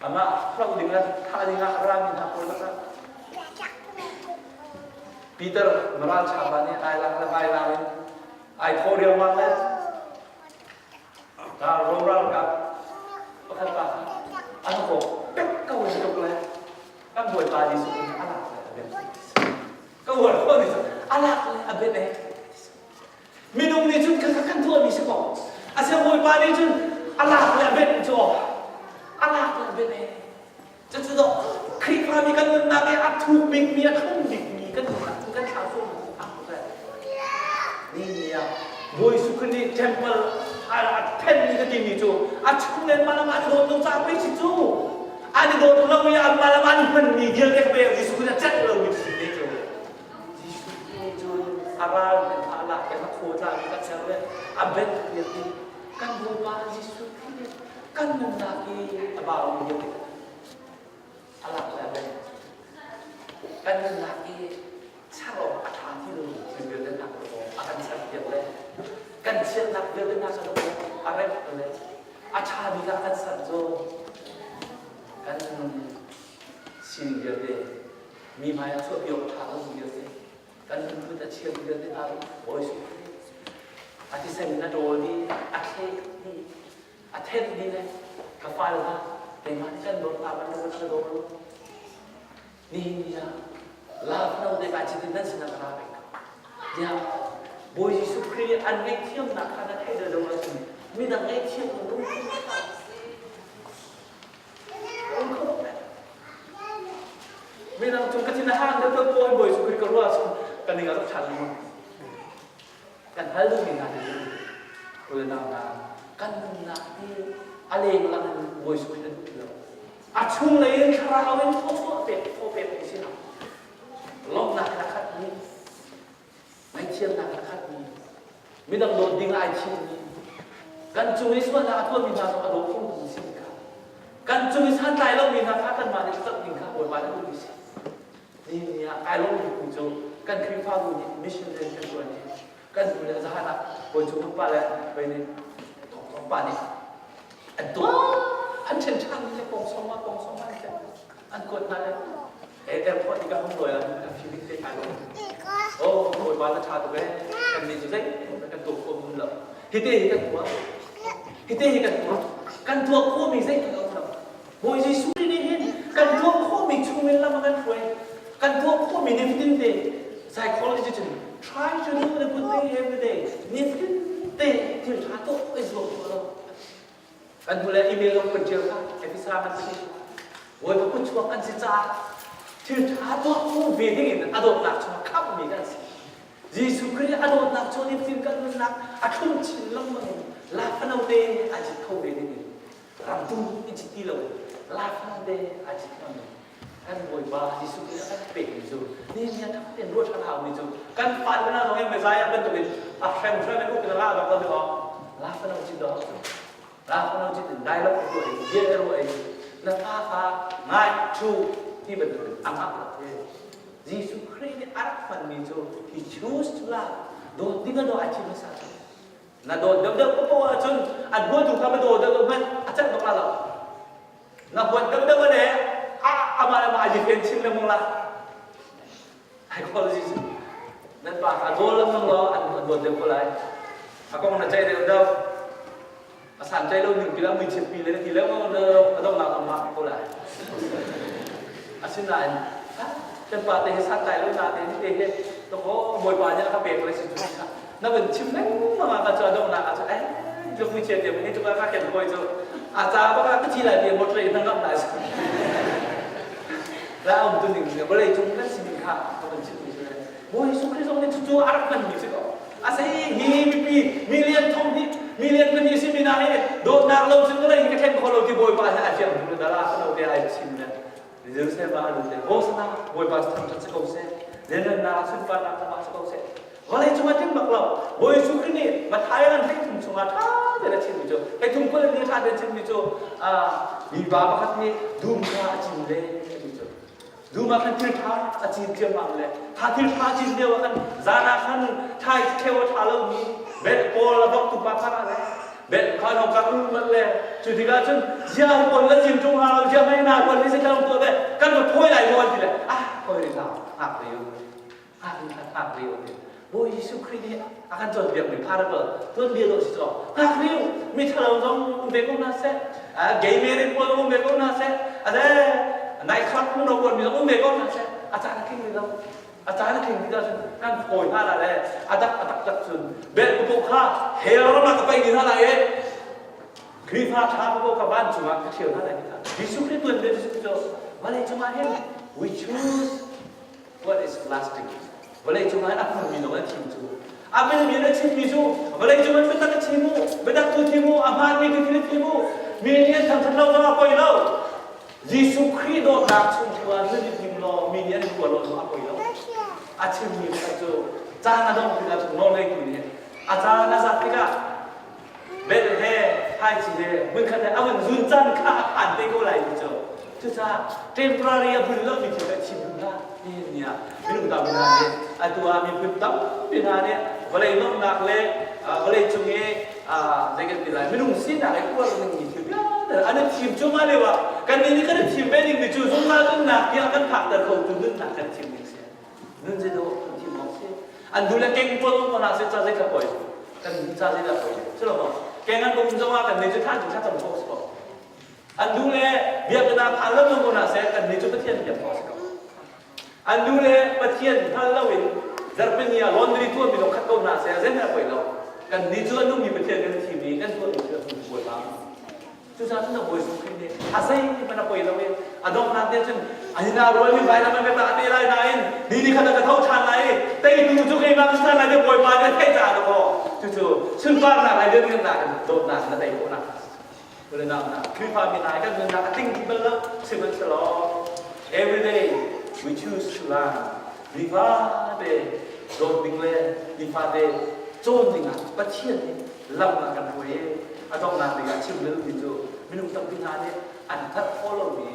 amah hloh ding le thah ding ah a rami hna pawl lakah Peter maral chapa nih ai lak le vai lang in ai thaw riangmang le Ral ralkap pakhat pa kha an kawk pek ko in tuk le kan bawipa Jesuh nih a lak le a bia. Ka uar ko ni a lak le a bia. A sia Bawipa nih cun a lak le a benh cu a lak le a benh e. Cucu dawh Khrihfami kan nunnak i a thuk bikmi a thlum bikmi kan nunnak cu kan thlau sual a Ni ni ah Bawi Jesuh Khrih nih temple a thenmi ka timi cu a chung le mah le mah an i dawt lo caah pei si cu. An i dawt lo i anmah le mah an hmanmi vialte ka pek Jesuh Khrih a celh lomi si te cu. Jesuh nih cun a ral hmanh kha a lak i a khaw tlami ka ser le a benh piak i kan Bawipa Jesuh Khrih nih kan nunnak i a baumi vialte a lak le a benh. Kan nunnak i char awk a ṭha ti lomi thil vialte hna a kan serpiak le kan chiatnak vialte hna cu a remh le a ṭha bik ah kan ser cu kan sining vialte mi hmai ah chuahpi awk a ṭha lomi vialte kan lungput a chiami vialte hna Bawi Jesuh a thisen in a ṭawl dih a thleh dih a thenh dih le ka fale hna keimah nih kan dawt hna bantuk in ka daw lo nihin ni ah love no te kai chitin nan sinah ka ra peng ko tiah Bawi Jesuh Khrih nih an ngaihthiamnak kha na theih lo ahcun midang ngaihthiam na lungthin kha um kho bak midang cung ka thin a hang deuh deuh pawl Bawi Jesuh Khrih ka ruah ahcun kan ning a rak ṭhan lengmang kan hal duhmi hna cu u le nau hna kan nunnak hi a lenglang in Bawi Jesuh Khrih a duh ti lo A chunglei in thlarau in thawchuah pek thaw pek mi si hna. Lawmhnak in a khatmi, ngaihthiamnak in a khatmi, midang dawt ding ai thimmi, kan cung i sualnak a tuahmi hna zong a daw khotu si kha. Kan cung i santlai lomi hna kha kanmah nih thlacam ding kha Bawipa nih duhmi si. Ni ni ah kai lawmmi kum cu kan Khrihfabu nih mission rian kan ṭuan i kan hnu le zahan ah Bawi Cung pa le Bawi nih Thawng pa nih an tuah an ṭhen ṭhan le pawng song ah pawng song ah an kuat hna le he airport i ka hung lawi ah ka feeling te kai lo oh Bawipa na ṭha tuk ee kan nih cu zei kan tuah khawh mun lo hite hi kan tuah hite hi kan tuah kan tuah khawhmi zei kan um lo Bawi Jesuh nih hin kan tuah khawhmi chungin lam a kan hruai kan tuah khawhmi nifatin te psychology cun try to do the good thing every day nifatin te thil ṭha tuah i zuam khawh lo kan hnu le email zong kan ṭial kha Efesa kan si Bawipa kut chuak kan si caah thil ṭha tuah khawh ve ding in a dawtnak chungah khamhmi kan si Jesuh Khrih a dawtnak chung nifatin kan nunnak a thlum chin lengmang in lafano te a cit kho ve ding in ramdum in cit ti lo lafano te a cit ngam kan Bawipa Jesuh Khrih a kan pekmi cu nihin ṭha tein ruah ṭhan haumi cu kan fale hna zong hi Messiah bantukin a hremhrem in uk in ra bak lo ding lafano cit dawh lafano cit in dialogue tuah in bia i ruah in na fa kha ngai ṭhu ti bantukin a ngah lo Jesuh Khrih nih a rak hmanmi cu he choose to love dawt ding a daw ai thim hmasa cu na dawt deuhdeuh paoh ahcun an huatu kha ma daw deuh hmanh a celh bak la lo Na huat deuhdeuh le amah le mah ai fen chin lengmang la. Psychology nan pa kha dawl lengmang law an dawt deuh ko lai. A kong na ceih deuh deuh. A san ceih lo ning pila mui chiat pi le na ti lengmang a donghnak amah ko lai. Asinain kan pa te hi santlai lo na te ni te hi to bawipa nih a ka pek le si cu na van chim lengmang ah ka cu a donghnak ah cu eh tluk mi chia tiam ni tluk ka ken hawi cu a ca bak ah ka thi lai ti motor in ngam lai la um tu ning vawlei cung kan sining kha ka van chim mi cu le Bawi Jesuh Khrist zong nih cucu a rak hman mi si ko a sei hi mipi million thong hnih million pahnih si mi na hi dawtnak lo cun vawlei hi ka thleng kho lo ti Bawipa hi a fiang tu dala ka no te ai chim le Jerusalem ah a lut le Hosana Bawipa thangṭhat si ko seh lianngannak sunparnak amah si ko seh Vawlei cung ah tling bak lo. Bawi Jesuh Khrih nih Matthai an hleithum chungah ṭha tein a chimmi cu hleithum 20 nih ṭha tein a chimmi cu mipa pakhat nih dum kha a cin le a ti cu. Dum ah khan thil ṭha a cin ciammam le kha thil ṭha cin lio ah khan zan ah khan ṭhai kheu a ṭha lomi belh pawl a bawktu pa kha le belh kha hong ka um mat le cu tikah cun zia hi pawl na cin ṭung hna lo zia mei na pawl hi si thlang tuah ve kan va phawi lai maw an ti le ah phawi rih hlah hngak rih u Hngak rih u. Bawi Jesuh Khrih nih a kan cawnpiakmi parable tuanbia dawh si caw. Hngak rih u. Mi ṭhalo zong um ve ko hna seh. Gay married pawl um ve ko hna seh. Ale nightclub um lo mi zong um ve ko hna seh. A caan a tling rih lo. A caan a tling tikah cun kan fawi hna la le a dak a taktak cun bel papoh kha hell ram ah ka paih dih hna lai i Khrihfa ṭha papoh kha vancung ah ka ṭhial hna lai ti kha Jesuh Khrih tuan bia Jesuh cu vawlei cungah hin we choose what is lasting. Vawlei cungah hin a hmunmi lawng an thim cu. A minmi na chimmi cu vawlei cung in biatak a chim u, biatak tu thim u, a hmaanmi tu thil thim u. Mi nih an thangṭhat lo zong a poi lo. Jesuh Khrih dawtnak chung tu ah nun i hnim law mi nih an hua lo zong a poi lo. A chimmi pakhat cu caan a dongh tikah cun nawlngeitu nih a caan a zat tikah bel he thlaici he hmunkhat he a vun zun caan kha a phan te ko lai ti cu. Cucaah temporary a hmun lomi thil kha chim duh hlah nihin ni ah minung tam hna nih atu ah miphun tampi hna nih vawlei nuamhnak le vawlei cung i zei kan ti lai minung sinak i uar dingmi thil vialte an i thim cuahmah lio ah kannih nih kan i thim ve dingmi cu zungzal nunnak tiah kan phakter khotu nunnak kan thim ding si nun zei dawh kan thim awk si an duh le keng pawl ko hna seh ca zei kha poi kan ca zei dah poi si lo maw keng an um zong ah kan nih cu tha cu tha cam khawh si ko an duh le biakinn ah phan lo ko hna seh kan nih cu Pathian biak khawh si ko An nu le Pathian hngal loin zarhpini ah laundry tuahmi zong khat ko hna seh zeihmanh a poi lo. Kan nih cu a nungmi Pathian kan thim i kan tuahmi thil a hmun Bawipa. Cucaah cun a Bawi Jesuh Khrih nih a zeihmanh a poi lo i a donghnak te cun an inn ah rualmi vailam an ka tah te lai nain ni ni khat ah ka tho ṭhan lai i teitu cu keimah ka si ṭhan lai tiah Bawipa nih a theih caah dawkaw cucu sunparnak le lianngannak in dawtnak na tei khawhnak Unaunak Khrihfa mi hna kan nunnak a tling dih bal lo sihmanhsehlaw every day we choose to learn nifate dawt ding le nifate cawn ding ah Pathian nih lam a kan hruai i a donghnak bik ah chim le duhmi cu minung tampi hna nih an hngalh khawh lomi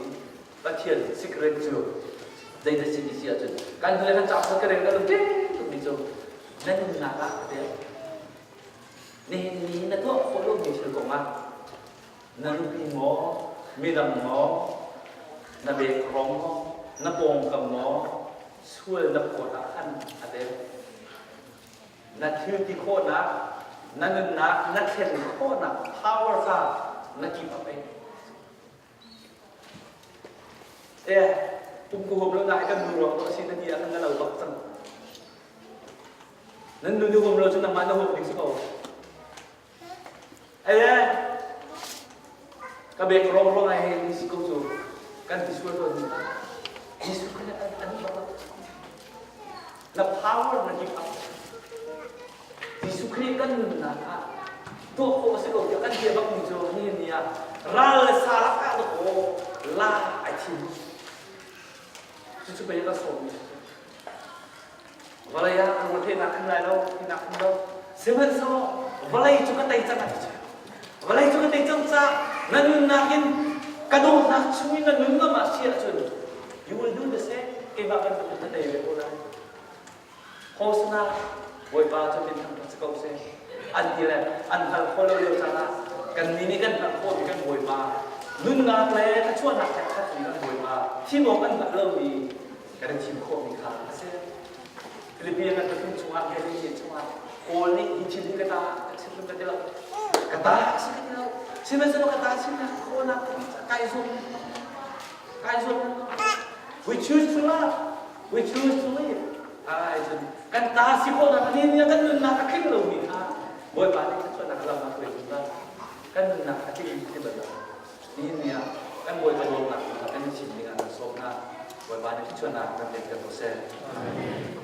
Pathian secret cu zeidah si ti si ahcun kan hnulei kan cauk ka rel ka lung tukmi cu na nunnak ah ka tel Nihin ni na tuah khawh lomi thil kongah na nupi maw, midang maw, na bekrong maw, na pawngkam maw, sual na phawt ah khan a tel. Na thil ti khawhnak, na nunnak na thlen khawhnak power kha na keep up ei. Eh, pum ku huam lo na kan nu ruang to si na ti ah khan na lo bak cang. Nan nu nih huam lo cu nangmah na huam ding si ko. Ei ka bek rong rong ai hei si ko cu kan ti sual tawn ni. Jesuh Khrih an an bak lo. Na power na give up. Jesuh Khrih kan nunnak ah tuah khawh a si ko tiah kan bia bak mi cu nihin ni ah ral le sa lak ah dawkaw la ai thim. Cucu pei ka sawm mi cu. Vawlei ah kan theihnak um lai lo, tinak um lo. Sihmanhsehlaw vawlei cu ka tei cang a ti cu. Vawlei cu ka tei cang caah na nunnak in ka dawtnak chung in na nun ngam ah si ahcun you will do the same. Keimah bantuk na tei ve ko lai. Hosanna Bawipa cu min thangṭhat si ko seh. An ti le an hngalh khawh lo lio caan ah kannih nih kan hngalh khawhmi kan Bawipa nunnak le thluachuahnak he khatmi kan Bawipa thim awk an hngalh lomi kan i thim khawhmi kha a si. Philippines an pathum chungah Galilee chungah Paul nih hi thil hi ka ta ka chim ka ti lo. Ka ta a si ka ti lo. Sihmanhsehlaw ka ta sinak khawhnak kai zuam kai zuam We choose to love. We choose to live. Ai cun kan ta si khawhnak ni ni kan nunnak a tling lomi kha Bawipa nih thluachuahnak lam a hruai zungzal. Kan nunnak a tling ti bal lo. Nihin ni ah kan Bawipa dawtnak kha kan i chim dingah kan sawm hna. Bawipa nih thluachuahnak kan pek ko seh. Amen.